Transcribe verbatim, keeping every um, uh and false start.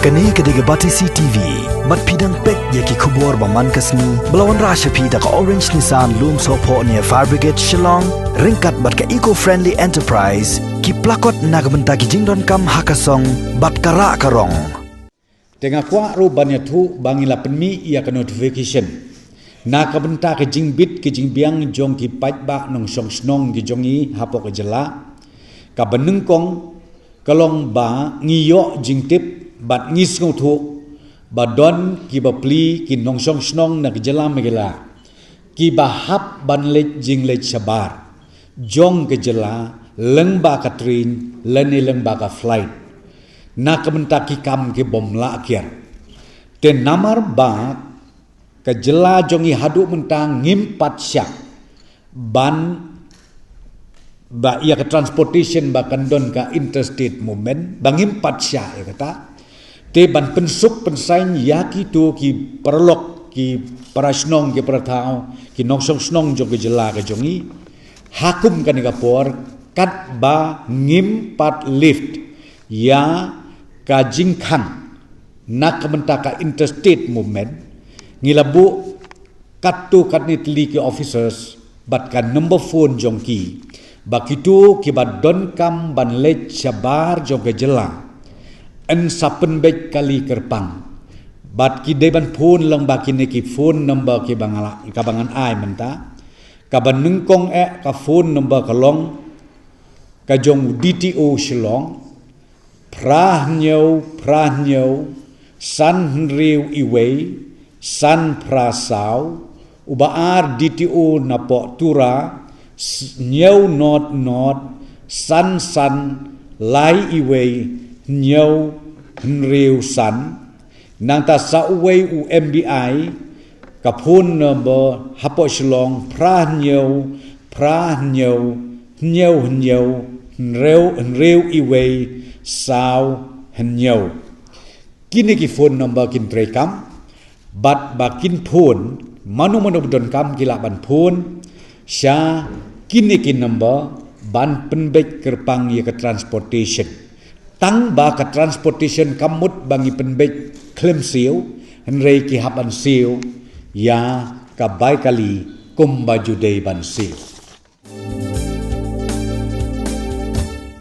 Kane ka dei ka Batesi T V. Bad phi dang peit ïa ki khubor ba man ka sngi ba la wanrah sha phi da ka Orange Nissan Lumsohphoh near Fire Brigade Shillong, ryngkat bad ka Eco Friendly Enterprise, ki plakot na ka bynta ki jingdonkam ha ka song bad ka rah ka rong. Te nga kwah ruh ban ïathuh ba ngi la pynmih ïa ka notification na ka bynta ka jingbit ka jingbiang jong ki paidbah nongshong shnong ki jong ngi hapoh ka jylla. Kaba nyngkong ka long ba ngi ïoh jingtip bad ngi sngewthuh ba don ki bapli ki nongshong shnong na ka jylla Meghalaya kiba hap ban leit jingleit shabar jong ka jylla lyngba ka train lane lyngba ka flight na ka bynta ki kam ki bym lah kiar. Te namar ba ka jylla jong ngi haduh mynta ngim pat shah ban ba ïa ka transportation ba kan don ka interstate movement, ba ngim pat shah ïa kata. Te ban pynsuk pynsaiñ ïa kito ki paralok, ki para shnong, ki para thaw, ki nongshong shnong jong ka jylla ka jong ngi ha kum kane ka por, katba ngim pat lift ïa ka jingkhang na ka bynta ka interstate movement, ngi la buh katto katne tylli ki officers bad ka number phone jong ki, ba kito kiba donkam ban leit shabar jong ka jylla yn sa pynbeit kali kyrpang. Bad ki dei ban phone lang ba kine ki phone number kiba nga la, kaba ngan ai mynta. Kaba nyngkong eh ka phone number ka long ka jong D T O Shillong, phra hynñiew phra hynñiew san hynriew iwei san phra saw. Uba ar D T O na poh Tura, s-, hynñiew not not san san lai iwei hynñiew hynriew san. Nangta sa uwei u M B I, ka phone number hapoh Shillong, phra hynñiew phra hynñiew hynñiew hynñiew hynriew hynriew iwei saw hynñiew. Kine ki phone number kin treikam bad ba kin phone, mano mano ba donkam ki lah ban phone sha kine ki number ban pynbeit kyrpang ïa ka transportation. Tang ba ka transportation kam mut ba ngi pynbeit khlem siew, hynrei ki hap ban siew ïa ka bai kali kumba ju dei ban siew.